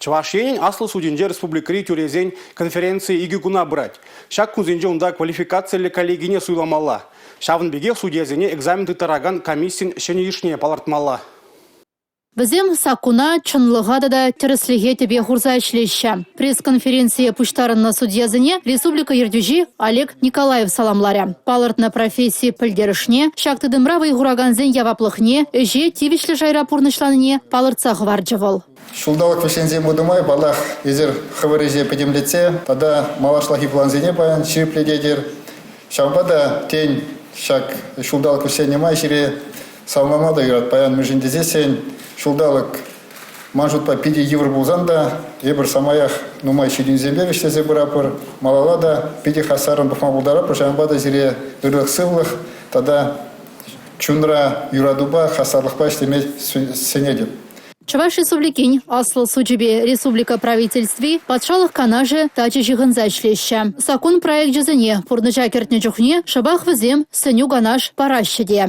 Чӑваш Енӗн Аслӑ судӗнче республикӑри тӳресен конференцийӗ 2 куна пырать. Ҫак кунсенче унта квалификациллӗ коллегине суйламалла. Ҫавӑн пекех судьясене экзамен тыттаракан комиссин ҫӗнӗ йышне палӑртмалла. Вӗсем саккуна, чӑнлӑха тата тӗрӗслӗхе тӗпе хурса ӗҫлеҫҫӗ. Пресс-конференцие пуҫтарӑннӑ судьясене республика ертӳҫи Олег Николаев саламларӗ. Палӑртнӑ професси пӗлтерӗшне, ҫак тытӑмра вӑй хуракансен яваплӑхне, ӗҫе тивӗҫлӗ шайра пурнӑҫланине палӑртса хӑварчӗ вӑл. Ҫулталӑк вӗҫленсе пынӑ май, паллах, эсир хӑвӑр ӗҫе пӗтӗмлетсе тата малашлӑхи плансене паян ҫирӗплететӗр. Ҫавӑнпа та, тен, ҫак ҫулталӑк вӗҫленнӗ май сире саламлама та юрать паян, мӗншӗн тесессӗн ҫулталӑк ман шутпа питӗ йывӑр пулсан та эпир самаях нумай ҫитӗнӳсемпе вӗҫлесе пыратпӑр, малалла та питӗ хастаррӑн пӑхма пултаратпӑр. Ҫавӑнпа та сире ырлӑх-сывлӑх тата чунра юратупа, хастарлӑхпа ӗҫлеме сӗнетӗп. Чӑваш Республикин Аслӑ сучӗпе республика Правительстви, Патшалӑх Канашӗ тачӑ ҫыхӑнса ӗҫлеҫҫӗ. Саккун проекчӗсене пурнӑҫа кӗртнӗ чухне шӑпах вӗсем сӗнӳ-канаш параҫҫӗ те.